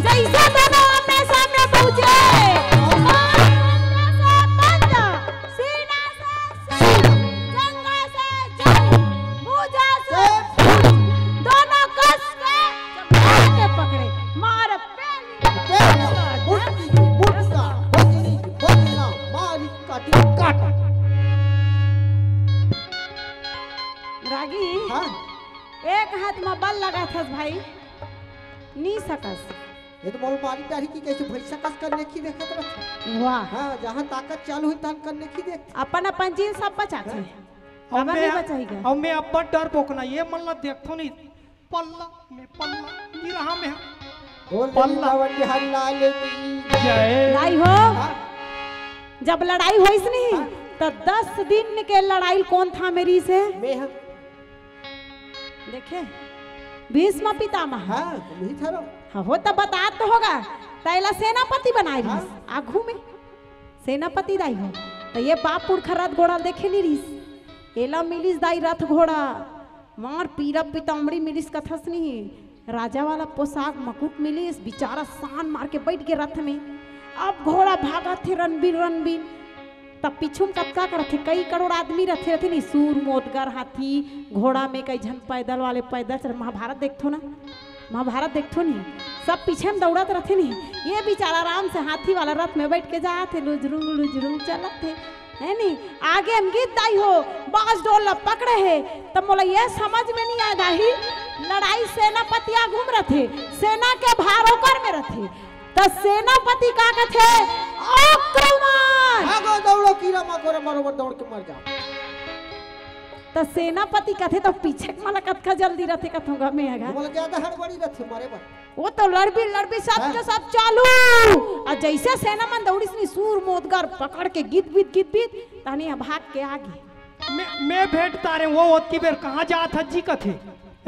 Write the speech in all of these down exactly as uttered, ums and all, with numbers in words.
ऐसे दोनों आमने सामने पहुंचे। मार पंजा से पंजा, सीना से सीना, जंगा से जंग, भुजा से भुजा, दोनों कस के जमा के पकड़े। मार पेली। पेली, मुटकी, मुटका, बजरी, बजना, मारी काटी, काटा। रागी, हाँ। एक हाथ में बल लगाथस भाई, नी सकस। ये तो मोल मारी डारी कि कैसे भैंसा कस करने की देखत रहत। वाह। हाँ, जहाँ ताकत चालू हुई, तहाँ करने की देख। अपन, अपन चीज सब बचाथे। हाँ। काबर नहीं बचाही गा? अब मैं अब्बड़ डर बोकना, ये मन ला देखथो नहीं। पल्ला में पल्ला, निरहा में बोल पल्ला। वृंदावन बिहारी लाल की जय। भाई हो, हाँ। जब लड़ाई होइस नहीं, हाँ। तो दस दिन के लड़ाई कोन थामे रिहिसे? मैं हाँ। देखे, भीष्म पितामह। हाँ, वही था रो। हाँ, हो त बतात तो होगा, त एला सेनापति बनाए रिहिस। हाँ। आघू में सेनापति दाई हो, त ये बाप पुरखा रथ घोड़ा देखे नहीं रिहिस, एला मिलिस दाई रथ घोड़ा। मार पीरा पीताम्बरी मिलिस कथस नहीं, राजा वाला पोशाक मकुट मिलिस, बिचारा शान मार के बैठ गे रथ में। अब घोड़ा भागत हे रनबीन रनबीन, तब पीछू में कतका करथे, कई करोड़ आदमी रथे, रथे नहीं, सूर मोदगर हाथी घोड़ा में, कई झन पैदल वाले पैदल चल। महाभारत देखथो ना, महाभारत देखथो नहीं, सब पीछे में दौड़त रथे नहीं, ये बिचारा आराम से हाथी वाला रथ में बैठ के जात हे, लुजरुंग लुजरुंग चलत हे। है नी? आगे हम गीत दाई हो, बाज डोल ल पकड़े हे, त मोला ये समझ में नहीं आय दाई, लड़ाई सेनापति आघू में रथे, सेना के भार ओकर में रथे, त सेनापति का कथे? आक्रमण! भागो, दौड़ो, कीड़ा मकोड़ा बरोबर दौड़ के मर जाओ। त सेनापति कथे, त पीछे के मोला कतका जल्दी रथे, कथों गा मैं अगा। मोला ज्यादा हड़बड़ी रथे मारे बर। वो तो लड़बी लड़बी सब हाँ। के सब चालू। आ जैसे सेना मन दौड़िस नी सूर मोदगर पकड़ के गिद बिद गिद बिद तहनी भाग के आगे। मैं मैं भेंट तारे वो ओतकी बेर कहाँ जात हस जी कथे।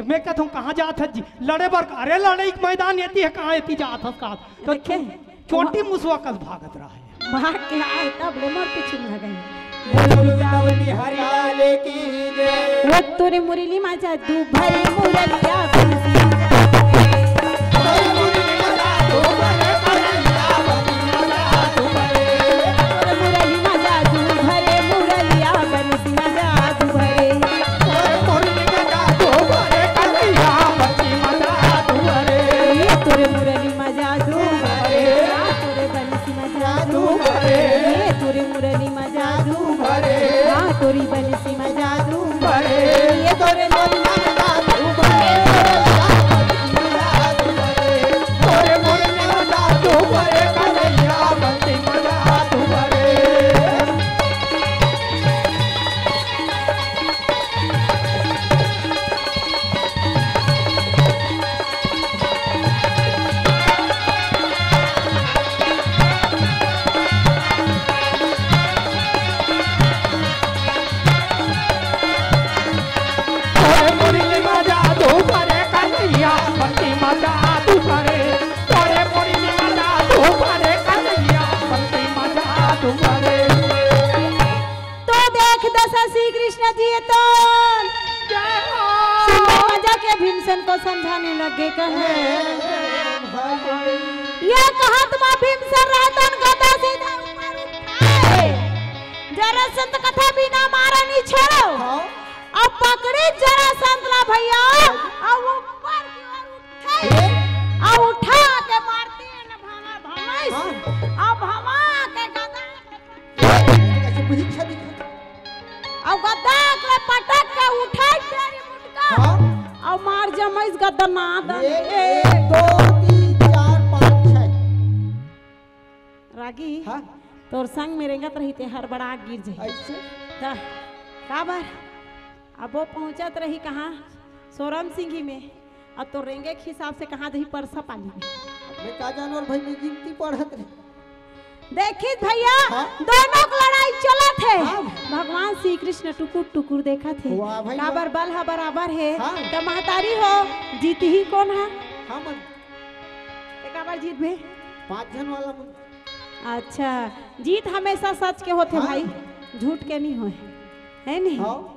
मैं कथों कहाँ जात हस जी लड़े बर। अरे लड़ाई के मैदान एती है कहाँ एती जात हस का। तो देखे? चोटी मुसवा कस भागत रहा है। भाग के आए तब ले मोर पीछे में आ गई। बोलो वृंदावन बिहारी लाल की जय। वो तोरे मुरली मा जादू भरे मुरलिया बंसी। तोरे मुरली मा जादू भरे, कन्हैया बंसी मा जादू भरे। तोरे मुरली मा जादू भरे, मुरलिया बंसी मा जादू भरे। तोरे मुरली मा जादू भरे, कन्हैया बंसी मा जादू भरे। ये तोरे मुरली मा जादू भरे, तोरे बंसी मा जादू भरे। ये तोरे मुरली मा जादू भरे। हाँ, तोरी बंसी मा जादू भरे। ये तोरे मुरली मा जादू भरे। तोरे मुरली मा जादू भरे, कन्हैया बंसी मा जादू भरे। तोरे मुरली मा जादू भरे कन्हैया, बंसी मा जादू भरे। तोरे मुरली मा जादू भरे कन्हैया, बंसी मा जादू भरे। तो देख दशा श्री कृष्ण जी तो जय हो। सुंदर मजा के भीमसेन को समझाने लग गे कहे। ये कहत मा भीमसेन रहतन गदा सीधा ऊपर उठाए। जरासंध कथा बिना मारा नहीं छोड़ो। हाँ। अब पकड़े जरासंध ला भैया, अब ऊपर की ओर उठाए। ए? अब उठा के मारती है ना भामा, भामा इस। हाँ। अब भामा के गदा के कैसे पीछे दिखत। अब गदा के पटक के उठाए तेरी मुटका। हाँ। अब मार जमाइस गदा ना दन। एक, एक, दो, तीन, चार, पाँच, छह। रागी, हाँ? तोर संग में रेंगत रही ते हर बड़ा गिर जाही। ऐसे? त काबर? अब वो पहुंचत रही कहाँ? सोरम सिंगी में। अब तो रेंगे के हिसाब से कहाँ जाही परसा पाली में। मैं का जानवर भाई में गिनती पढ़त रही। देखित भैया, हाँ? दोनों के लड़ाई चलत हे। हाँ। भगवान श्री कृष्ण टुकुर टुकुर देखत हे। वाह भैया। काबर बल हा बराबर हे। हाँ। त महतारी हो, जीतही कोन हा? हाँ मन। ते काबर जीतबे? पाँच झन वाला मन। अच्छा, जीत हमेशा सच के होथे हाँ। भाई, झूठ के नहीं होय, है नहीं? हाँ।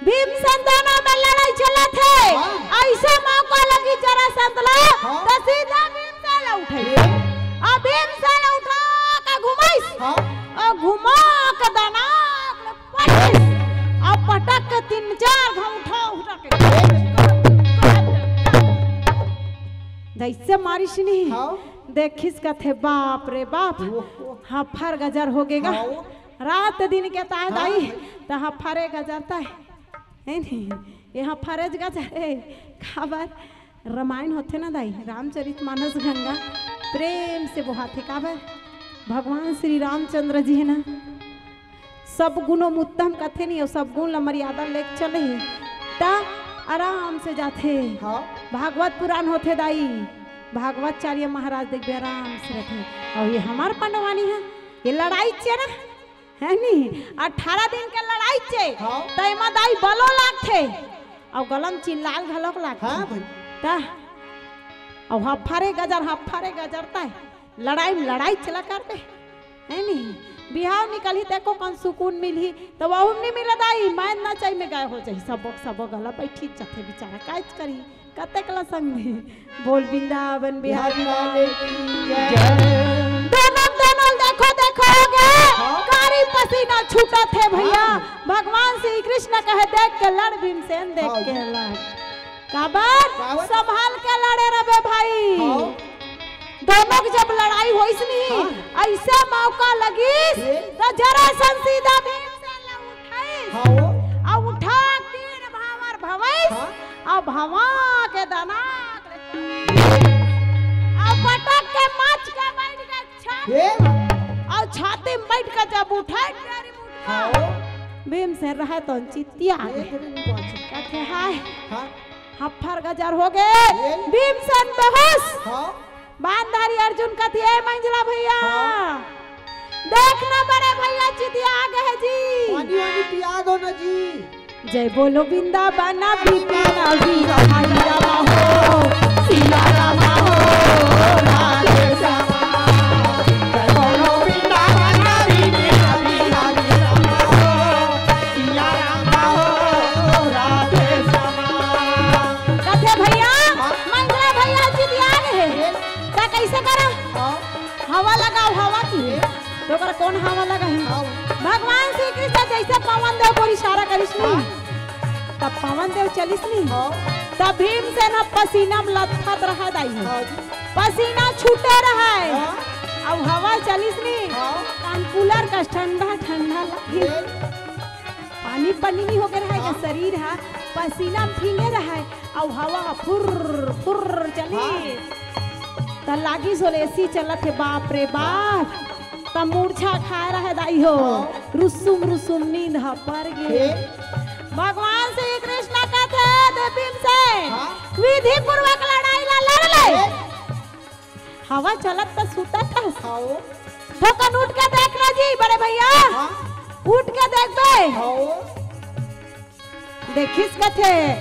भीमसेन दोनों में लड़ाई चलत हे, हाँ। ऐसे मौका लगी जरासंध ला, हाँ। तो सीधा भीमसेन कइसे मारिस नहीं? हाँ। देखिस कथे, "बाप रे बाप, ओहो। हफर गजर हो गे गा।" हाँ। रात दिन के ताय हाँ दाई, भाई। त हफरे गजर ताय। हे नहीं? ये हफरे गजर हे। काबर? रामायण होथे ना दाई, रामचरित मानस गंगा प्रेम से बोहाथे। काबर? भगवान श्री रामचंद्र जी हे ना, सब गुणों में उत्तम कथे नहीं, अउ सब गुण ला मर्यादा लेके चले हे, त आराम से जाथे। हाँ। भागवत पुराण होथे दाई, भागवताचार्य महाराज देखबे आराम से रथे। अउ ये हमर पंडवानी हे, ये लड़ाई चे ना, हे नी? अठारह दिन के लड़ाई चे, हाँ। त एमा दाई बलो लागथे, अउ गला म चिल्लाल घलोक लागथे। हाँ भाई। त, अउ हफरे गजर, हफरे गजर ताय, लड़ाई में लड़ाई चला करबे। हे नहीं? बिहाव निकलही, तेको कन सुकून मिलही, त वहू म नहीं मिले दाई, मैं नचई में गए हो जाही, सबो, सबो गला बैठी जाथे बिचारा, कायच करही, कतेक ला संग में। बोल वृंदावन बिहारी लाल की जय। दोनों, दोनों देखो, देखो हो गे, हाँ। कारी पसीना छूटत हे भैया। हाँ। भगवान श्री कृष्ण कहे, "देख के लड़ भीमसेन, देख हाँ। के लड़।" काबर? काबर? संभाल के लड़े रबे भाई। हाँ। दोनों के जब लड़ाई होइस नहीं, हाँ। अइसे मौका लगिस, ये? त जरासंध सीधा भीमसेन ला उठाइस। हाँ, वो? अउ उठा के तीन भांवर भवइस, हाँ। अउ भंवा के दनाक ले अउ पटक के मच के बैठ के छाती, ये? अउ छाती में बैठ के जब उठे, तेरी मुटका। हाँ, वो? भीमसेन रहे तो चितिया ये गे। तेरी मुटका। कथे, "हाय।" हाँ। हफर गजर हो गे। ये? भीमसेन बेहोश। हाँ। बांधारी अर्जुन कथे, "ए मंझला भैया, हाँ। देख ना बड़े भैया चितिया गे हे जी। पानी वानी पिया दो ना जी।" जय बोलो वृंदावन बिपिन बिहारी रामा हो, सिया रामा हो, राधे श्यामा। जय बोलो वृंदावन बिपिन बिहारी रामा हो, सिया रामा हो, राधे श्यामा। कथे भैया, हाँ। मंझला भैया चितिया गे हे। ये? त कइसे करव? हाँ। हवा लगाव, हवा की। ये? त ओकर कोन हवा लगाही? हाँ। भगवान श्री कृष्ण जइसे पवन देव को इशारा करिस नहीं, हाँ। त पवन देव चलिस नहीं। हाँ। त भीमसेन ह पसीना म लथपथ रहे दाई हो। हाँ जी। पसीना छूटे रहे। हाँ। अउ हवा चलिस नहीं। हाँ। कान कूलर कस ठंडा ठंडा लगिस। ये? पानी पानी नहीं हो गे रहे, हाँ। शरीर ह पसीना म भींगे रहे, अउ हवा फुर्र फुर्र चली। हाँ। त लागिस होले एसी चलत हे, बाप रे बाप। त मूर्छा खाए रहे दाई हो, हाँ। रुसुम रुसुम नींद ह पर गे। हे। भगवान श्री कृष्ण कथे, दे भीमसेन, हाँ। विधि पूर्वक लड़ाई ला लड़ ले। हे। हवा चलत त सुतत हस। हाँ। थोकन उठ के देख ना जी, बड़े भैया। हाँ। उठ के देखबे। हाँ। देखिस कथे,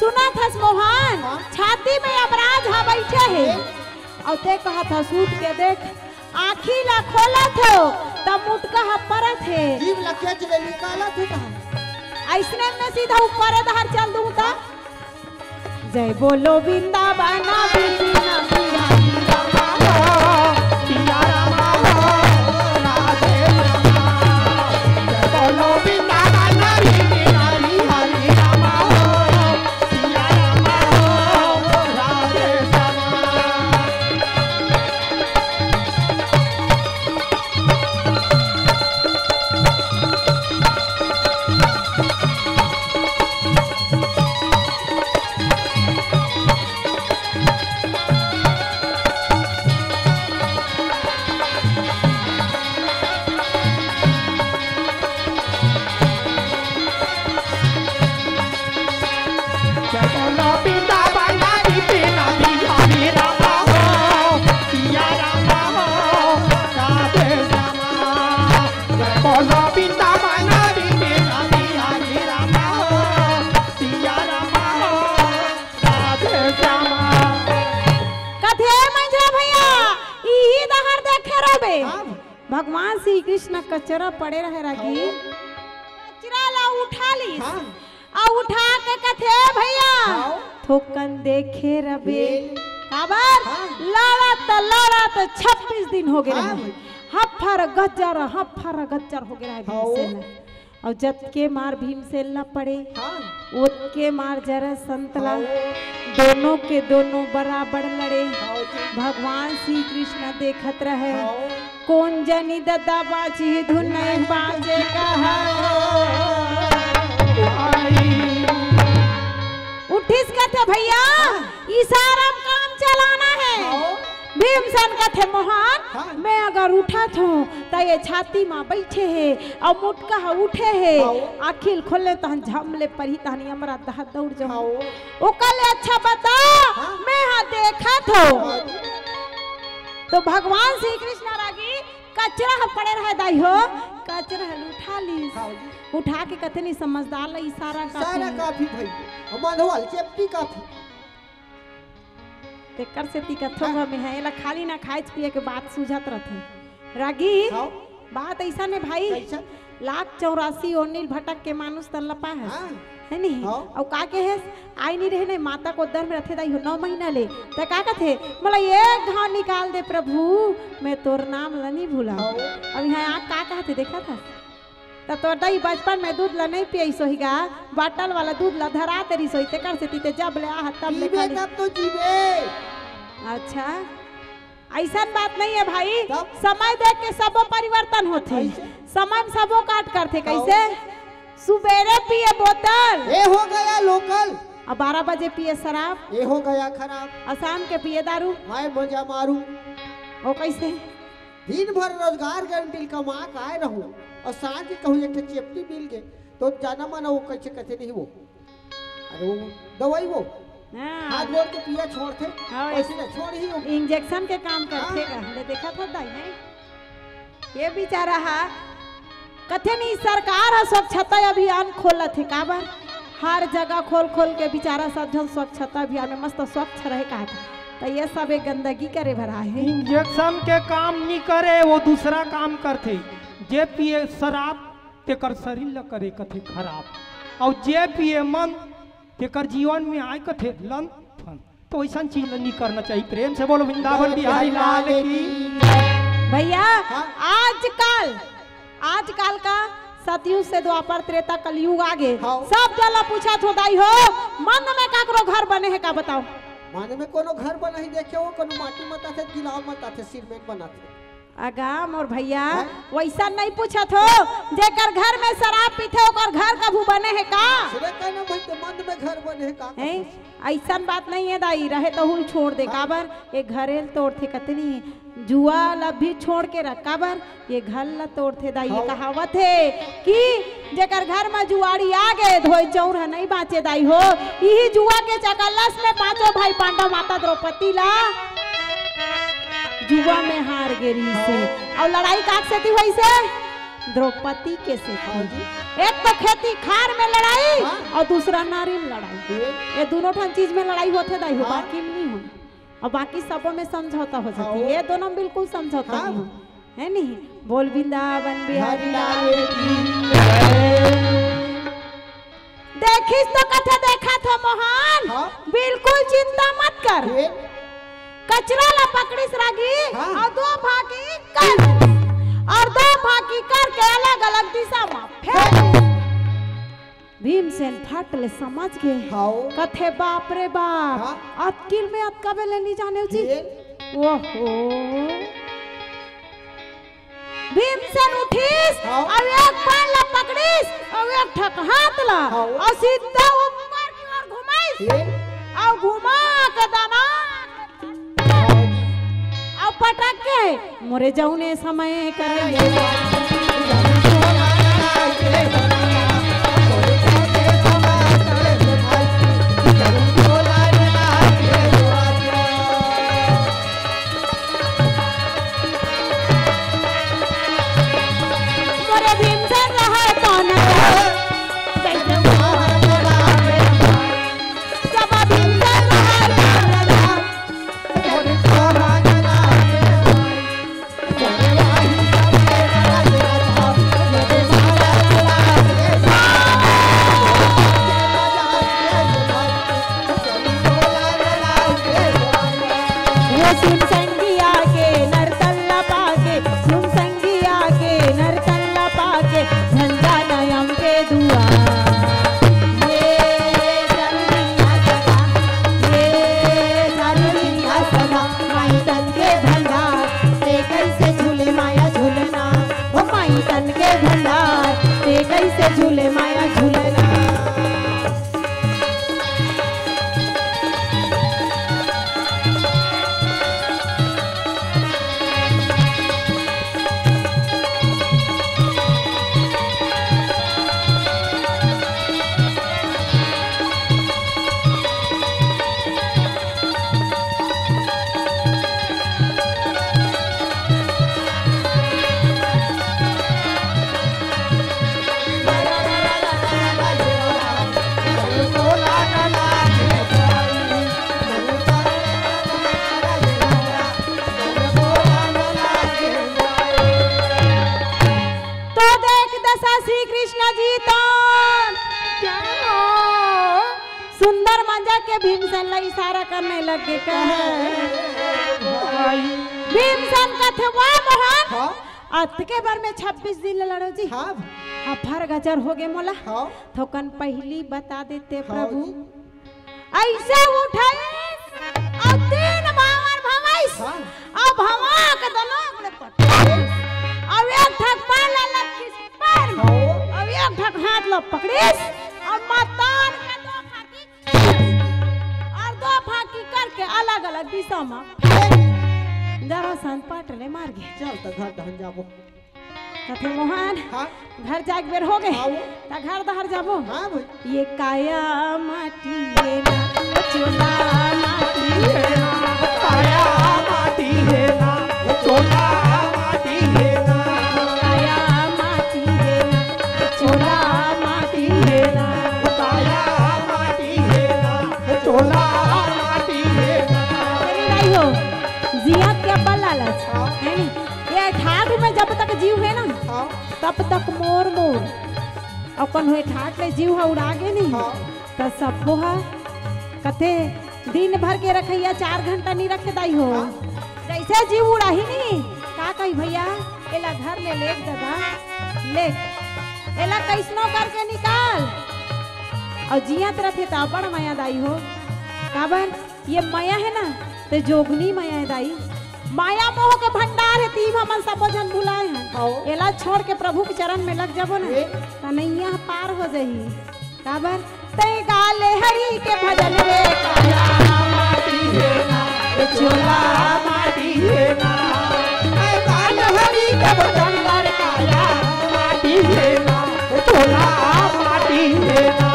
सुनत हस मोहन, हाँ। छाती में यमराज ह बइठे हे। हाँ। अउ ते कहत हस, "उठ के देख।" आँखी ला खोलत हो, त मुटका ह परत हे। जीभ ला खेंच ले, निकालत हे कहाँ? अइसने में सीधा ऊपर डहर चल दूँ त। जय बोलो वृंदावन बिपिन बिहारी रामा हो, सिया रामा हो, राधे रामा। जय बोलो वृंदावन बिपिन बिहारी रामा हो, सिया रामा हो, राधे श्यामा। कथे, "ए मंझला भैया, इही डहर देखे रहबे।" हाँ। भगवान श्री कृष्ण कचरा पड़े रहे रागी। हाँ। कचरा ला उठा लीस। हाँ। अउ उठा के कथे, "भैया, हाँ। थोकन देखे रहबे।" ये। काबर? हाँ। लड़त, लड़त छब्बीस दिन हो गे हाँ रहे। भाई। हफर गजर, हफर गजर हो गे रहे हाँ। भीमसेन। अउ जतके मार भीमसेन ला पड़े, हाँ। ओतके मार जरासंध ला। हाँ। दोनों के दोनों बराबर लड़े। हाँ जी। भगवान श्री कृष्ण देखत रहे। हाँ। कोन जनी ददा बाँचही धुन नहीं बाँचे कहा। उठिस कथे, भैया, हाँ। इशारा म काम चलाना है। हाँ। भीमसेन कथे, मोहन, हाँ। मैं अगर उठत हूँ, त ये छाती म बइठे हे, अउ मुटका ह उठे हे, हाँ। आँखी ल खोले तहन झम ले परही, तहन यमराज दहा दौड़ जाहूँ। हाँ। ओकर ले अच्छा बता, हाँ। मैं ह देखत हूँ। हाँ। तो भगवान श्री कृष्ण रागी कचरा ह पड़े रहे दाई हो, कचरा ह उठा लीस। हाँ जी। उठा के कथे नहीं समझदार ला इशारा काफी। इशारा काफी भाई, हम अधवाल चेपटी काफी। तेकर सेती कथों हाँ। में है, एला खाली ना खाए पिए के बात सूझत रथे। रागी, हाँ। बात अइसन हे भाई, कइसन? लाख चौरासी ओनिल भटक के मानुष तन ल पाहस, हाँ। है नहीं? हाँ। अउ का के हे, आई नहीं रहे नहीं, माता गोद म रथे दाई हो नौ महीना ले, त का कथे, मोला एक घाव निकाल दे प्रभु, मैं तोर नाम ल नहीं भुलाऊँ। हाँ। अब यहाँ आ का कहथे, देखा था? त तोर दाई बचपन में दूध ल नहीं पियइस होही गा, बाटल वाला दूध ल धरा दे रिहिस होही, तेकर सेती ते जब ले आहा तब ले पीबे खाली। तब तो जीबे। अच्छा, अइसन बात नहीं है भाई, तब? समय देख के सबो परिवर्तन होथे। कैसे? समय में सबो काट करथे। कैसे? हाँ। सुबेरे पिए बोतल। ए हो गया लोकल। अउ बारह बजे पिए शराब। ए हो गया खराब। अउ शाम के पिए दारू। हाय मजा मारू। ओ कैसे? दिन भर रोजगार गारंटी ल कमा के आए रहूं अउ सांझ के कहूं एक ठे चेपटी मिल गे, तो जाना माना वो कैसे कथे नहीं वो। अरे वो दवाई वो हाँ। हाथ जोड़ के पिया छोड़थे, हाँ, वैसे ना छोड़ ही हो। इंजेक्शन के काम करथे हाँ। का? ले देखा था दाई नहीं? ये बेचारा हा कथे नहीं, सरकार ह स्वच्छता अभियान खोलत हे, काबर? हर जगह खोल खोल के बेचारा सब झन स्वच्छता अभियान में मस्त स्वच्छ रहे कहत हे। त ये सब एक गंदगी करे भर आए हे। इंजेक्शन के काम नी करे, वो दूसरा काम करथे। जे पिए शराब, तेकर शरीर ल करे कथे खराब, अउ जे पिए मंद, तेकर जीवन में आए कथे लंद फंद। तो ऐसन चीज नहीं करना चाहिए। प्रेम से बोलो वृंदावन बिहारी लाल की। भैया, हाँ। आजकल, आजकल का सतयुग से द्वापर त्रेता कलयुग आ गे। हाँ। सब जला पूछत हो दाई हो, मंद में काकरो घर बने हे का बताओ? मंद में कोनो घर बना ही देखे हो, कोनो माटी मताथे, गिलाव मताथे, सीमेंट बनाथे। अगा मोर भैया, हैं? वैसा नहीं पूछत हो, जेकर घर में शराब पीथे ओकर घर कभू बने हे का? सुने कहना भाई, तो मंद में घर बने हे का? हैं? ऐसन बात नहीं है दाई, रहे तो हुल छोड़ दे। हाँ। काबर ये घरे ल तोड़थे कतनी, जुआ ल भी छोड़ के रख। काबर ये घर ल तोड़थे दाई? ये हाँ। कहावत है कि जेकर घर म जुआड़ी आ गे, धोए चौर ह नहीं बाँचे दाई हो। इही जुआ के चकल्लस में पांचों भाई पांडव माता द्रौपदी ला जुआ में हार गे रिहिस हे। अउ लड़ाई काक सेती होइस हे? द्रौपदी के सेती। हाँ जी। एक तो खेती खार में लड़ाई हाँ। अउ दूसरा नारी में लड़ाई। ये? ये दोनों ठन चीज में लड़ाई होथे दाई हो, हाँ। बाकी में नहीं हो। अउ बाकी सबो में समझौता हो जाथे। हाँ। ये दोनों में बिल्कुल समझौता हाँ। नहीं हो। है नहीं? बोल वृंदावन बिहारी लाल की। देखिस तो कथे देखत हो मोहन, हाँ। बिल्कुल चिंता मत कर। ये? कचरा ला पकड़िस रागी हाँ। अउ दो भागी कर, अउ दो भागी करके अलग-अलग दिशा में फेंक। भीमसेन फट ले समझ गे। हाँ। कथे, "बाप रे बाप, हाँ। अतकिल में अतका बेले नहीं जाने जी।" ये? ओहो। भीमसेन उठिस हाँ। अउ एक पांव ला पकड़िस अउ एक ठक हाथ ला हाँ। अउ सीधा ऊपर की ओर घुमाइस ये? अउ घुमा के दाना हाँ। अउ पटक के मोरे जउने समय करे। मोरे भीमसेन रहय कौन? सब भीमसेन रहय कौन? तुंदर मंजा के भीमसेन ला इशारा करने लग गे कहे। भाई। भीमसेन कथे, "वाह मोहन, हाँ? अतके बार में छब्बीस दिन ले लड़ो जी। हाँ। हफर गजर हो गे मोला। हाँ। थोकन पहली बता देते हाँ प्रभु।" जी। ऐसे उठाइस अउ तीन बावर भवाइस। हाँ। अउ भवा के दोनों अगले पट। अउ एक ठक पाला लटकिस पैर में। हाँ। अउ एक ठक हाथ ला पकड़िस। अउ मतान के दो फाकी अउ दो फाकी करके अलग-अलग दिशा में फेंक। जरासंध पट ले मार गे। चल त घर दहन जाबो। कथे मोहन, हाँ। घर जाए के बेर हो गे। हाँ वो। त घर डहर जाबो। हाँ भाई। ये काया माटी ये ना, चोला माटी ये ना। काया माटी ये ना, चोला माटी ये ना। काया माटी ये ना, चोला माटी ये ना। काया माटी ये ना, चोला माटी ये ना। अरे भाई हो, जियत के अब्बड़ लालच, हाँ। है नी? ये ठाठ में जब तक जीव है ना, हाँ। तब तक मोर मोर। अपन होए ठाठ ले जीव ह उड़ा गे नी, हाँ। त सबो ह कथे दिन भर के रखइया चार घंटा नी रखे दाई हो। हाँ। जैसे जीव उड़ाही नी, का कही भैया, एला घर ले लेग ददा, ले। एला कइसनो करके निकाल। अउ जियत रथे त अब्बड़ मया दाई हो। काबर? ये मया हे ना, ते जोगनी मया हे दाई। माया मोह के भंडार हे, तीम हमन सबो झन भुलाए हन। हव। एला छोड़ के प्रभु के चरण में लग जाबो ना, ए। त नैया ह पार हो जाही। काबर? तै गाले हरि के भजन रे काया माटी हे ना, ए चोला माटी हे ना। तै गाले हरि के भजन रे काया माटी हे ना, ए चोला माटी हे ना।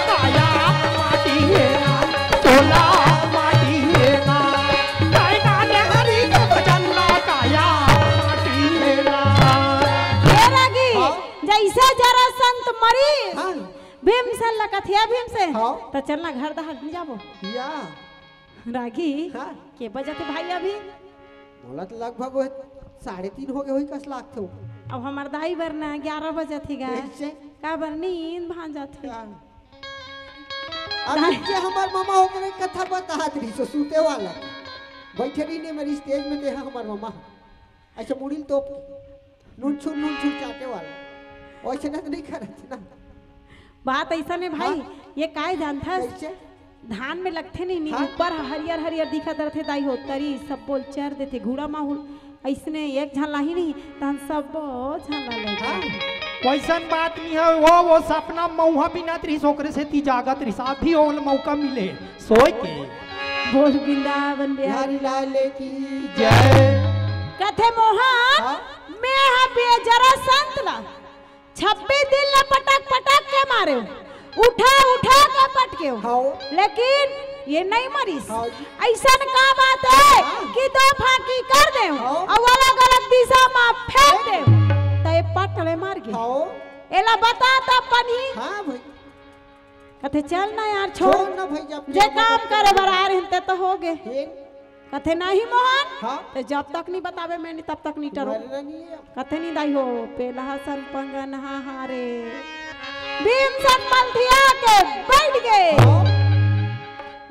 काया माटी हे ना, चोला माटी हे ना, कायना नेहरी के बजन ना, काया माटी हे ना। हे रागी, हाँ। जैसे जरासंध मरी, हाँ। भीमसेन ला कथिया भीमसेन, हाँ। त चलना घर डहर नी जाबो। या। रागी, हाँ। के बजत हे भाई अभी? मोला तो लगभग वो साढ़े तीन हो गए होही कस लागथे। अब हमर दाई बर ना ग्यारह बजत हे गा। कैसे? काबर नींद भांज जाथे। हाँ। अभी दाई। के हमर ममा ओकरे कथा बतात रहिस, सूते वाला। बैठे रहिने मेरी स्टेज में, ते हमर ममा। ऐसे मुड़ी ल तोप के। नुनछुर, नुनछुर चाटे वाला। वैसे ना तो नहीं करत ना। बात ऐसा ने भाई, हाँ। ये काय जानथस? कैसे? धान में लगथे नहीं, नहीं, हाँ। ऊपर ह-, हरियर, हरियर दिखत रथे दाई हो, तरी सब बोल चर देथे, घुड़ा माहुल, ऐसने एक झन लाही नहीं, तहन सब झन ला लेथे। हाँ। वैसन बात नहीं है, वो, वो सपना मऊहा बिनत रहिस, ओकरे सेती जागत रहिस, अभी ओला मौका मिले। सोय के। बोल वृंदावन बिहारी बिहारी लाल की जय। कथे मोहन, हाँ? मैं हा बे जरासंध ला छब्बीस दिन ला पटक पटक के मारे, उठा उठा के पटके, हाँ। लेकिन ये नहीं मरिस। हाँ। ऐसन का बात है हाँ। कि दो फाकी कर दे हाँ। और अलग अलग दिशा में फेंक दे, तो ये पटले मर गए। हाँ। एला बता तब बनी। हाँ भाई। कथे, "चल ना यार, छोड़। छोड़ ना भाई, जब जे काम करे बर आ रहे हैं, ते तो हो गए।" फिर? कथे, "नहीं मोहन, हाँ? ते जब तक नहीं बतावे, मैं नहीं, तब तक नहीं टरो।" मरना नहीं है। कथे, "नहीं दाई हो, पेला हसन पंगन हा, हा रे।" भीमसेन मलधिया के बैठ गए। हाँ।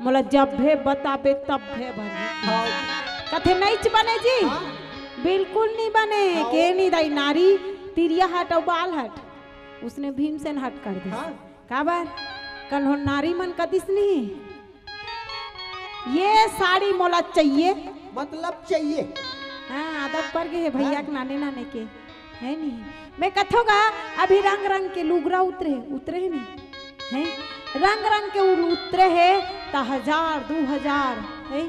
मोला जब भे बताबे, तब भे बने। हाँ। कथे, "नहीं च बने जी।" हाँ। बिल्कुल नहीं बने। हाँ। के नहीं दाई, नारी तिरिया हट और बाल हट। उसने भीमसेन हट कर दी। हाँ। काबर? कल हो नारी मन कदिस नहीं, ये साड़ी मोला चाहिए। मतलब चाहिए। हाँ, आदत पड़ गई है भैया हाँ। के नाने नाने के, है नहीं? मैं कथोगा, अभी रंग रंग के लुगरा उतरे, उतरे है नहीं? हैं? रंग रंग के उल-, उतरे है, त हजार, दू हजार, है?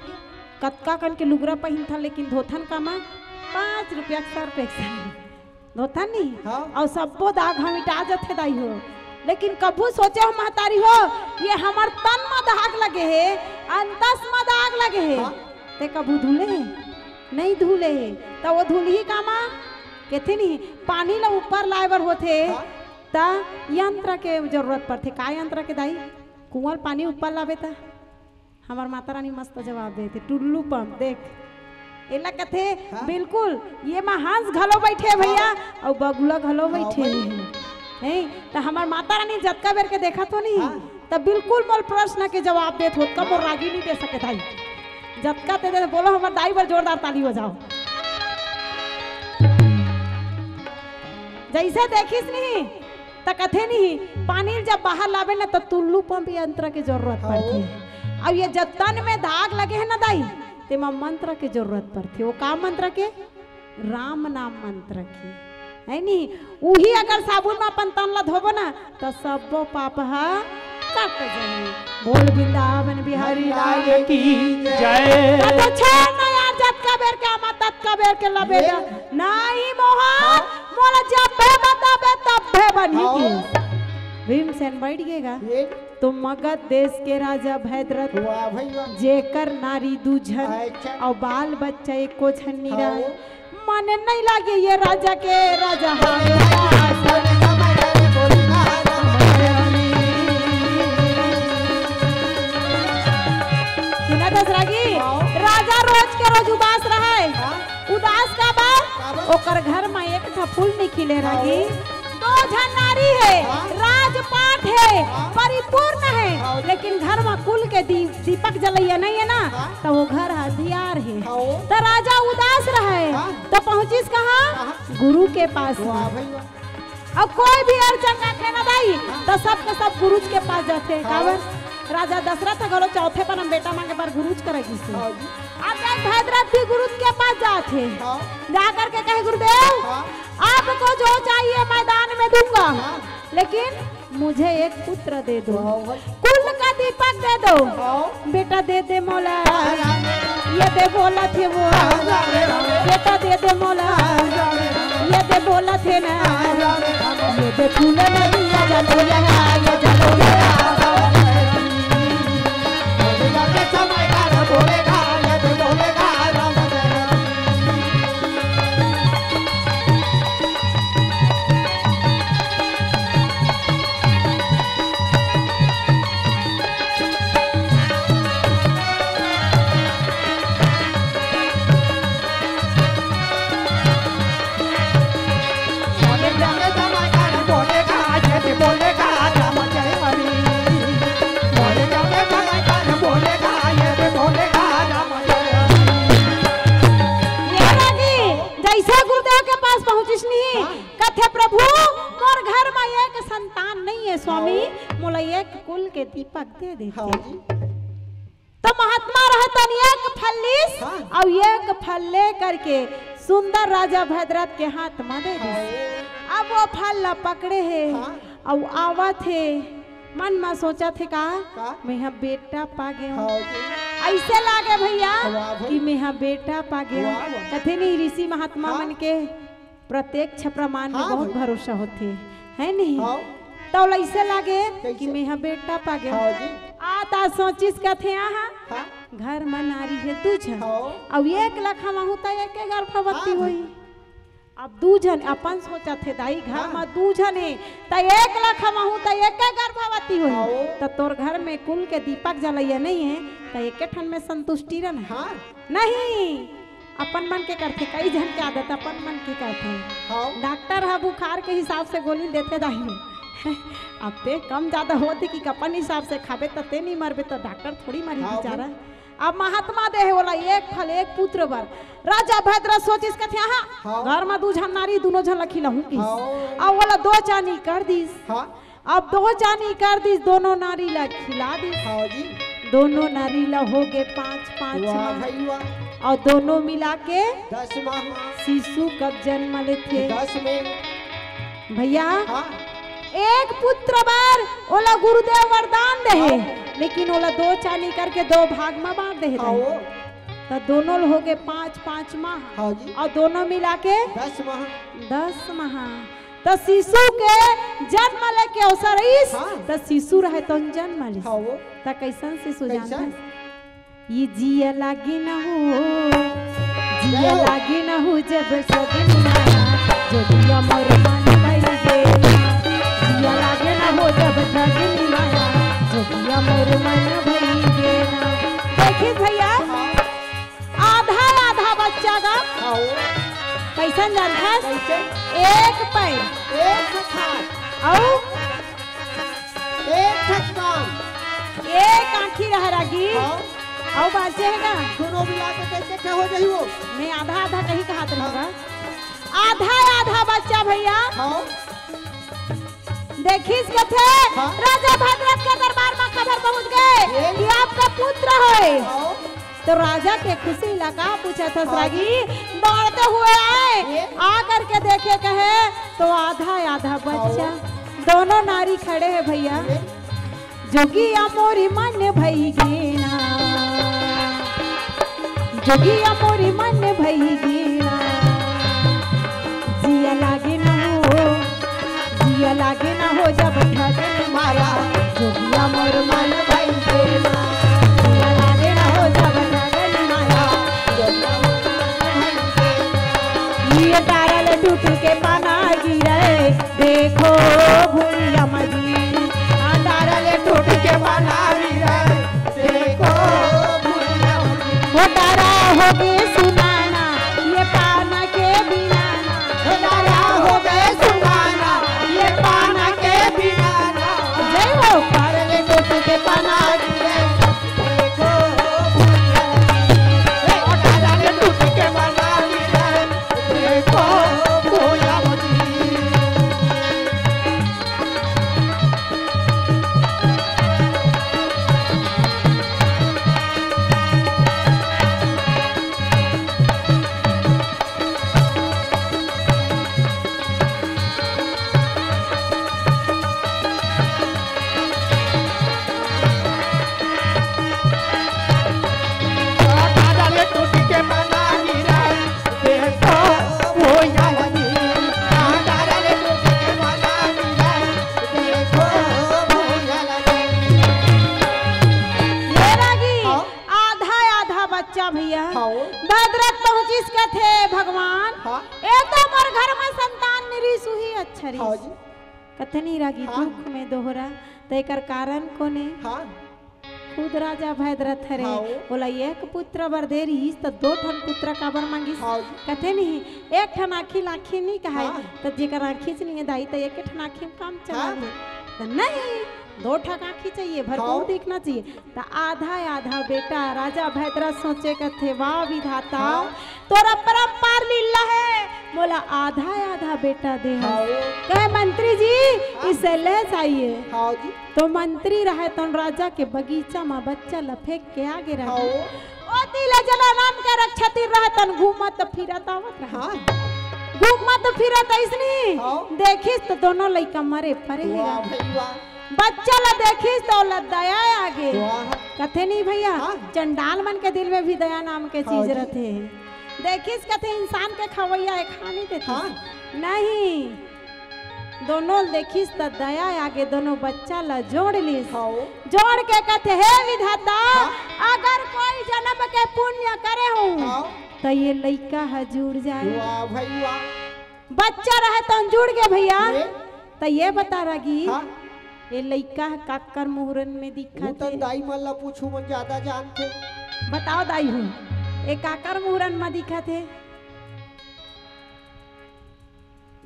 कतका कन के लुगरा पहिनथन, लेकिन धोथन कामा? पाँच रुपया के सर्फ एक्सेल। धोथन नहीं? हाँ। अउ सब्बो दाग ह मिटा जथे दाई हो। लेकिन कभू सोचे हो महतारी हो, ये हमर तन म दाग लगे हे, अंतस म दाग लगे हे, हाँ। ते कभू धुले हे? नहीं धुले हे। त वो धुलही कामा? कथे नहीं, पानी ला ऊपर लाए बर होथे, हाँ। त यंत्र के जरूरत पड़थे। का यंत्र के दाई? कुआं पानी ऊपर लाबे त हमर माता रानी मस्त जवाब देथे, टुल्लू पंप। देख, एला कथे, हाँ? बिल्कुल, ये मा हंस घलो बैठे हे भैया, हाँ। अउ बगुला घलो हाँ बैठे भाई। हे। नहीं, त हमर माता रानी जतका बेर के देखत हो नहीं, हाँ। त बिल्कुल मोर प्रश्न के जवाब देत होत का मोर हाँ। रागी नहीं दे सके दाई। जतका ते दे, बोलो हमर दाई बर जोरदार ताली हो जाओ। जैसे देखिस नहीं, त कथे नहीं, पानी जब बाहर लाबे ना, त टुल्लू पंप यंत्र के जरूरत हाँ। पड़थे। अब ये जब तन में दाग लगे हे ना दाई, तेमा मंत्र के जरूरत पड़थे। वो का मंत्र के? राम नाम मंत्र के, है नी? उही अगर साबुन में अपन तन ला धोबो ना, त सब्बो पाप ह कट जाही। बोल वृंदावन बिहारी लाल की जय। त तो छोड़ ना यार, जतका बेर के आमा, ततका बेर के लबेदा। ये नहीं मोहा, हाँ। मोला जब बे बताबे, तब बे बनही हाँ। की। भीमसेन बैठ गएगा। ये तो मगध देश के राजा भद्रथ, वाह भाई वाह। जेकर नारी दू झन अच्छा। अउ बाल बच्चा एको झन नी हाँ। रहे। मन नहीं लागे ये राजा के, राजा हाँ। सुना दस रागी, हाँ। राजा रोज के रोज उदास रहे। हाँ। उदास काबर? काबर? ओकर घर में एक ठा फूल नहीं खिले हाँ। रागी। दो झन नारी हे, हाँ। राजपाट हे, हाँ। परिपूर्ण हे, हाँ। लेकिन घर म कुल के दी-, दीपक जलैया नहीं हे ना, हाँ। त वो घर ह अंधियार हे। हाँ। त राजा उदास रहे, हाँ। त पहुंचिस कहाँ? हाँ। गुरु के पास वाह म। भाई वाह। अब कोई भी अड़चन रखे ना दाई, हाँ। त सबके सब गुरुज के पास जाथे। हाँ। काबर? राजा दशरथ घलो चौथे पन म बेटा मांगे बर गुरुज करा गिस हे। हाँ जी। अब देख भद्रथ भी गुरुज के पास जाथे। हाँ। जा करके कहे, "गुरुदेव, हाँ। आपको जो चाहिए मैदान में दूंगा, हाँ। लेकिन मुझे एक पुत्र दे दो, वाह भाई। कुल का दीपक दे दो।" हाँ। बेटा दे दे मोला, हाँ, हाँ। ये दे बोला थे वो, हाँ, हाँ, हाँ। बेटा दे दे मोला, हाँ, हाँ। ये दे बोला थे ना, हाँ, हाँ। ये दे फूल नहीं जलो या, ये जलो या। ये रागी, जैसे गुरुदेव के पास पहुंचिस नहीं, हाँ। कथे, "प्रभु, मोर घर में एक संतान नहीं है स्वामी, हाँ। मोला एक कुल के दीपक दे देते।" हाँ जी। तो महात्मा रहतन एक फल लीस, हाँ। अउ एक फल ले करके सुंदर राजा भद्रथ के हाथ में दे दिस। हाँ। अब वो फल ला पकड़े हे, हाँ। अउ आवत हे, मन में सोचत हे का, का? मैं हा बेटा पा गए हूँ। हाँ जी। ऐसे लागे भैया वाह भाई। कि मैं हा बेटा पा गए हूँ। वाह, वाह। कथे नहीं ऋषि महात्मा हाँ। मन के प्रत्यक्ष प्रमाण में हाँ बहुत भाई। भरोसा होथे, है नहीं? हाँ। त ओला अइसे लागे कैसे? कि मैं हा बेटा पा गए। हाँ जी। आ त सोचिस कथे, आहा, हाँ। घर म नारी हे दू झन। हाँ। अउ एक ला खवाहूँ त एके गर्भवती हाँ। होही। अब दू झन अपन सोचत हे दाई, घर हाँ। म दू झन हे, त एक ला खवाहूँ त एके गर्भवती होही। हाँ। त तोर घर में कुल के दीपक जलैया नहीं हे, त एके ठन में संतुष्टि रह ना। हाँ। नहीं। अपन मन के करथे, कई झन के आदत अपन मन के करथे। हाँ। डॉक्टर ह बुखार के हिसाब से गोली देथे दाई। अब ते कम ज्यादा होत हे कि अपन हिसाब से खाबे त ते नहीं मरबे, त डॉक्टर थोड़ी मरही हाँ, बेचारा। भाई। अब महात्मा दे हे ओला एक फल एक पुत्र बर। राजा भद्रथ सोचिस कथे, हाँ, हाँ। घर म दू झन नारी, दूनों झन ला खिलाहूँ किस। हाँ। अब ओला दो चानी कर दिस। हाँ। अब दो चानी कर दिस, दोनों नारी ला खिला दिस। हाँ जी। दोनों नारी ला हो गए पाँच, पाँच वाह माह। भाई वाह। अउ दोनों मिला के दस माह। शिशु कब जन्म लेथे? दस में। भैया, हाँ। एक पुत्र बर ओला गुरुदेव वरदान दे हे, हाँ। लेकिन ओला दो चानी करके दो भाग म बांट दे हे हाँ, दाई। वो। त दोनों ल हो गए पाँच, पाँच माह। हाँ जी। अउ दोनों मिला के दस माह। दस माह। त त शिशु के जन्म लेके अवसर आइस, हाँ। त शिशु रहे तौन जन्म लिस। हाँ वो। त कैसन शिशु कैसन? जानथस? ये जिया लागे ना हो, जिया जय हो। लागे ना हो जब सगनी माया, जोगिया मोर मन भई गे ना। जिया लागे ना हो जब सगनी माया, जोगिया मोर मन भई गे ना। देखिस भैया, हाँ। आधा आधा बच्चा गा। हाँ वो। कैसन जानथस? कैसे? एक पैर। एक हाथ। अउ? एक ठक कान। एक आँखी रह रागी। हाँ। अउ बाचे हे का? दोनों मिला के कैसे ठा हो जाही वो? मैं आधा आधा कहीं कहात रहूँगा। हाँ। आधा आधा बच्चा भैया। हाँ। देखिस कथे, हाँ। राजा भद्रथ के दरबार में खबर पहुँच गे ये? कि आपका पुत्र होय। हाँ। तो राजा के खुशी ला का पूछत हस हाँ। रागी, दौड़ते हुए आए, ये? आ करके देखे कहे तो आधा आधा बच्चा, हाँ। दोनों नारी खड़े हे भैया। ये? जोगिया मोरी मन भई गे ना, जोगिया मोरी मन भई गे ना, जिया लागे ना हो, जिया लागे ना हो जब ठगन माया, जोगिया मोर मन भई गे ना, जिया लागे ना हो जब ठगन माया, जोगिया मोर मन भई गे ना। ये तारा ले टूट के पाना गिरे, देखो भुइया मजी, आ तारा ले टूट के पाना गिरे, देखो भुइया मजी। हो तारा होगे सुनाना, ये पाना के बिना ना। हो तारा होगे सुनाना, ये पाना के बिना ना। जय हो। तारा ले टूट के पाना गिरे, देखो भुइया मजी। ए, ओ तारा ले टूट के पाना गिरे, देखो भुइया मजी। ये रागी, हाँ। आधा आधा बच्चा भैया। हाँ। भद्रथ पहुँचिस कथे भगवान। हाँ। ए तो मोर घर में संतान नइ रिहिस, उही अच्छा रिहिस। हाँ जी। कथे नहीं रागी, हाँ। दुख में दोहरा, त एकर कारण कोन ए? हाँ। खुद राजा भद्रथ हरे, हाँ। ओला एक पुत्र बर दे रिहिस, त दो ठन पुत्र काबर मांगिस? हाँ। कथे नहीं, एक ठन आँखी लाखी नहीं कहाय, हाँ। त जेकर आँखी च नहीं हे दाई, त एक ठन आँखी में काम चला हाँ। ले। त नहीं, दो ठक आँखी चाहिए, भरपूर हाँ। देखना चाहिए। त आधा आधा बेटा राजा भद्रथ सोचे कथे, वाह विधाता, हाँ। तोर अपरंपार लीला हे, मोला आधा आधा बेटा दे हस। हाँ। कहे मंत्री जी, हाँ। इसे ले जाइए। हाँ जी। तो मंत्री रहे तौन राजा के बगीचा म बच्चा ल फेंक के आगे रहे। हाँ। ओती ले जलाराम के रक्षा तीर रहे तौन घूमत फिरत आवत रहे। हाँ। घूमत फिरत अइसनी हाँ। देखिस त दोनों लइका मरे परे हे। वाह भाई वाह। बच्चा ला देखिस त ओला दया आगे। वाह। कथे नहीं भैया, हाँ। चंडाल मन के दिल में भी दया नाम के हाँ चीज जी। रथे। देखिस कथे इंसान के खवैया एक हानि देथे। हाँ। नहीं, दोनों ल देखिस त दया आगे, दोनों बच्चा ला जोड़ लिस। हाँ। जोड़ के कथे, हे विधाता, हाँ। अगर कोई जन्म के पुण्य करे हूँ हाँ। त ये लइका ह जुड़ जाए। वाह भाई वाह। बच्चा रहे तौन जुड़ गे भैया। ये? त ये बता रागी, हाँ। ये लइका ह काकर मुहरन में दिखत हे? दाई मन ला पूछू, मन ज्यादा जानथे। बताओ दाई हो, ये काकर मुहरन में दिखत हे?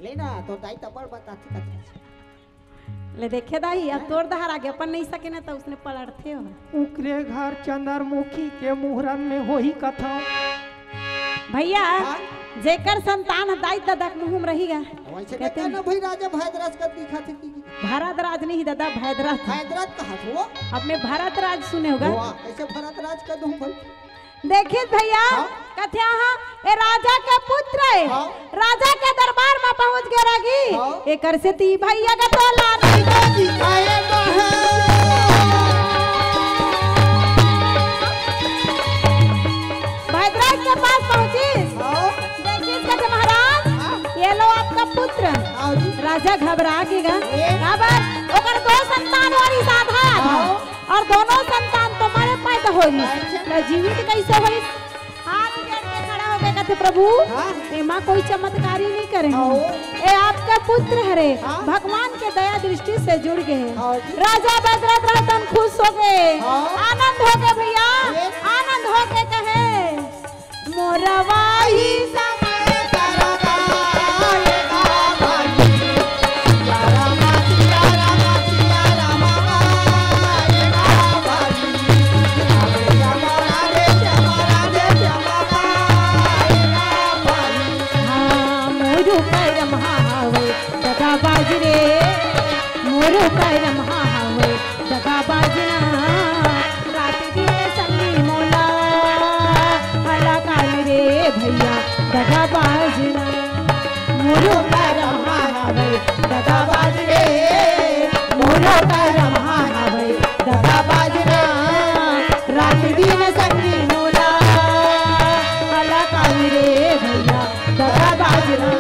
ले ना, तोर दाई त बड़ बताथे कथे। ले देखे दाई, अब हाँ। तोर डहर आगे अपन नहीं सके ना त उसने पलटथे हो। उकरे घर चंद्रमुखी के मुहरन में होही कथव। भैया, हाँ? जेकर संतान ह दाई ददा के मुँह में रही गा। वैसे कथे ना भाई, राजा भरद्वाज का दिखा थे कि भरद्वाज नहीं ददा, भरद्वाज। भरद्वाज कहा था वो? अब मैं भरद्वाज सुने होगा। वाह, ऐसे भरद्वाज का दूं भाई। देखिस भैया, हाँ? कथे हाँ, ए राजा के पुत्र हे। हाँ। राजा के दरबार में पहुंच गे रागी। हाँ। एकर सेती भैया के तोला नहीं तो दिखाए तो है। भद्राज के पास पहुंचिस। हाँ। देखिस कथे महाराज, हाँ। ये लो आपका पुत्र। हाँ जी। राजा घबरा के गा। ए? काबर? ओकर दो संतान वाली साधा हाँ। और दोनों संतान तो मरे पैदा होइस। अच्छा। तो जीवित कैसे होइस? हाथ जोड़ के खड़ा होके कहथे, "प्रभु, हाँ। एमा कोई चमत्कारी नहीं करे हैं। हाँ। ए आपका पुत्र हरे, हाँ। भगवान के दया दृष्टि से जुड़ गए हैं।" हाँ जी। राजा भद्रथ रहतन खुश हो गए, हाँ। आनंद हो गए भैया, ए? आनंद हो के कहे, मोरवाही समय करवाए बाबाजी। हाँ, मोरू करम हावय दगाबाज रे, मोरू करम हावय दगाबाज ना। रात दिन संगी मोला हला कान रे भैया दगाबाज ना। मोरू करम हावय दगाबाज रे, मोरू करम हावय दगाबाज ना। रात दिन संगी मोला हला कान रे भैया दगाबाज ना।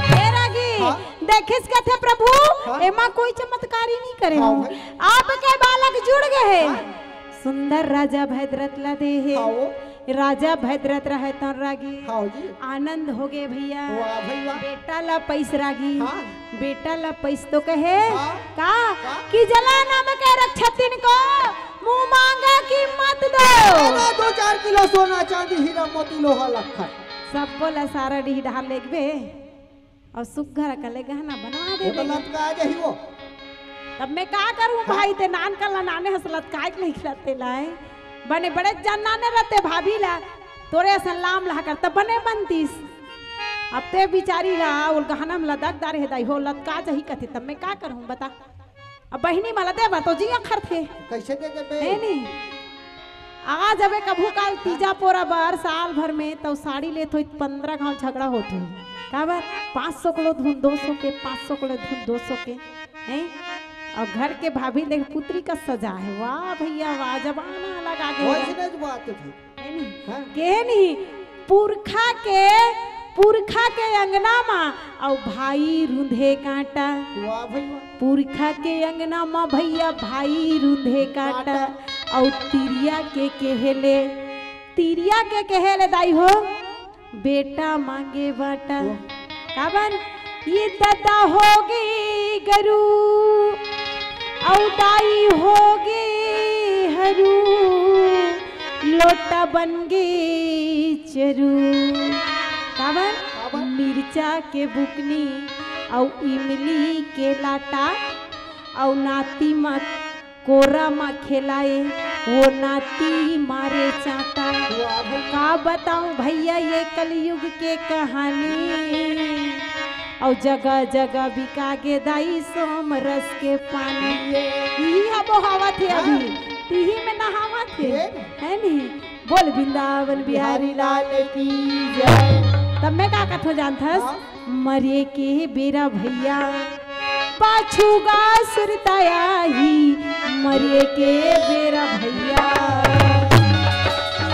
हे रागी, हाँ। देखिस कथे प्रभु, हाँ। एमा कोई चमत्कारी नहीं करे हाँ हूँ। भाई। आपके बालक जुड़ गए हैं। हाँ। सुंदर राजा भद्रथ ला दे हे। हाँ वो। राजा भद्रथ रहे तन रागी। हाँ जी। आनंद हो गए भैया। वाह भाई वाह। बेटा ला पैस रागी। हाँ। बेटा ला पैस तो कहे। हाँ। का? का? कि जला नाम के रक्षतिन को मुंह मांगा कीमत दो। अरे दो चार किलो सोना चांदी हीरा मोती लोहा लखन। सब बोला सारा डीह डाल लेगबे। अउ सुग्घर अकन ले गहना बनवा दे वो तो दे। लतका जाही वो। तब मैं का करूं हाँ। भाई, ते नान कन ला नाने हस लतकाए के नहीं खिलाते लाए। बने बड़े जन नाने रहते भाभी ला, तोरे असन लाम लहा कर तब बने बनतीस। अब ते बिचारी ला, उल गहना में लदक दार हे दाई हो, लतका जाही कथे, तब मैं का करूं बता। अब बहिनी मला देबा तो जिया खरथे। कैसे दे देबे? है नी? आ जबे कभू काल तीजा पोरा बर साल भर में, तब साड़ी लेत होई, पंद्रह घाव झगड़ा होत होई। काबर? पाँच सौ कलो धुन दो सौ के, पाँच सौ कलो धुन दो सौ के, हैं? अउ घर के भाभी देख पुतरी का सजा है, वाह भैया वाह, जमाना अलग आ गया। वैसने बात थी। है नी? हाँ। के नी? पुरखा के, पुरखा के अंगना मा अउ भाई रूंधे कांटा। वाह भाई वाह। पुरखा के अंगना मा भैया भाई रूंधे कांटा। कांटा। अउ तिरिया के केहेले, तिरिया के केहेले दाई हो, बेटा मांगे बाटा। वाह। काबर? ये ददा होगे गरू, अउ दाई होगे हरू, लोटा बन गे चरू। काबर? काबर? मिर्चा के बुकनी अउ इमली के लाटा, अउ नाती मा कोरा मा खेलाए, वो नाती मारे चांटा। वाह भाई। का बताऊं भैया ये कलयुग के कहानी। अउ जगह जगह बिका गे दाई सोम रस के पानी। ये। इही हा बोहावत हे हाँ। अभी, तिही में नहावत हे, ये। है नी? बोल वृंदावन बिहारी लाल की जय। तब मैं का कथो जानथस? हाँ। मरे के बेरा भैया पाछू गा सुरता आही, मरे के बेरा भैया।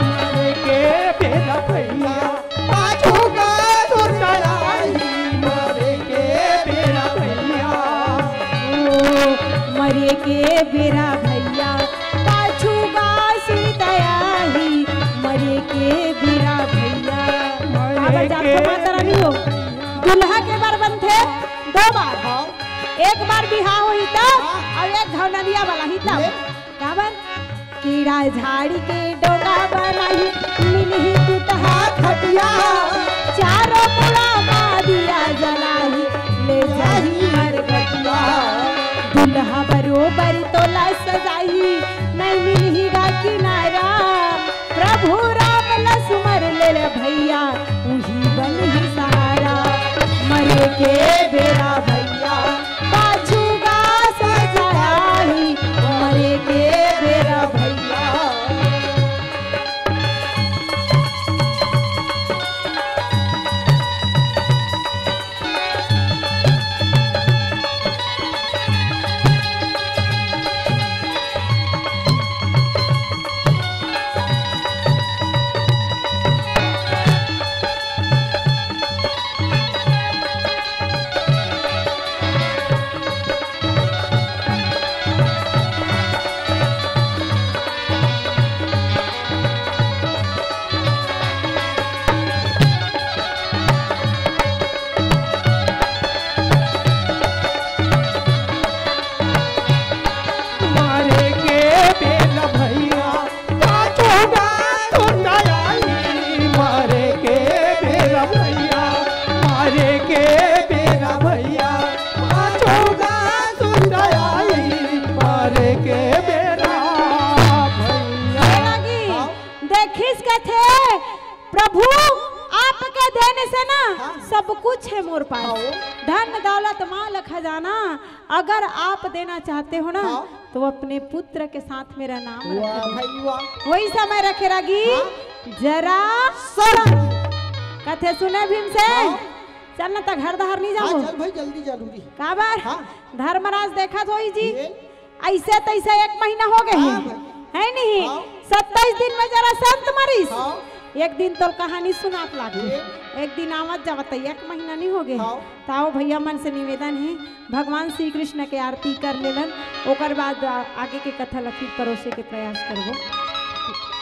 मरे के बेरा भैया, पाछू गा सुरता आही, मरे के बेरा भैया। ओ, मरे के बेरा भैया, पाछू गा सुरता आही, मरे के बेरा भैया। मरे काबर जानथो के माता रानी हो? दुल्हा के बार बनथे दो बार। हाँ। एक बार बिहाव होही तब, हाँ। अउ एक घाव नंदिया वाला ही तब। ये। काबर? कीड़ा झाड़ी के डोंगा बनाही, मिलही टूटहा खटिया। चारों मुड़ा मा दिया जलाही, ले जाही मरघटिया। दुल्हा भैया, उही बनही सहारा। मरे के बेरा भैया, पाछू गा सजाही। मरे के बेरा भैया। मारे के बेरा भैया, पाछू गा सुन आई। मारे के बेरा भैया, मारे के बेरा भैया, पाछू गा सुन आई। मारे के बेरा भैया। हे रागी, हाँ। देखिस कथे, प्रभु आपके देन से ना हाँ। सब कुछ है मोर पास। हाँ। धन दौलत माल खजाना अगर आप देना चाहते हो ना, हाँ। तो अपने पुत्र के साथ मेरा नाम वाह रख दो। भाई वाह। वही समय रखे रागी, हाँ। जरा सरम। कथे सुने भीम से, हाँ। चल ना त घर दहार नहीं हाँ, जाबो। चल भाई, जल्दी जरूरी। काबर? हाँ। धर्मराज देखत होही जी, ये? ऐसे तैसे एक महीना हो गए हाँ है, भाई। है नहीं? हाँ। सत्ताईस दिन में जरासंध मरिस। हाँ। एक दिन तोर कहानी सुनात लागही। ये? एक दिन आवत जावत है, एक महीना नहीं हो गए। हाँ। ताओ भैया मन से निवेदन है, भगवान श्री कृष्ण के आरती कर लेलन, ओकर बाद आ-, आगे के कथा ला फिर परोसे के प्रयास करबो।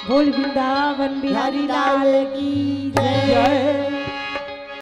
बोल वृंदावन बिहारी लाल की जय। जय।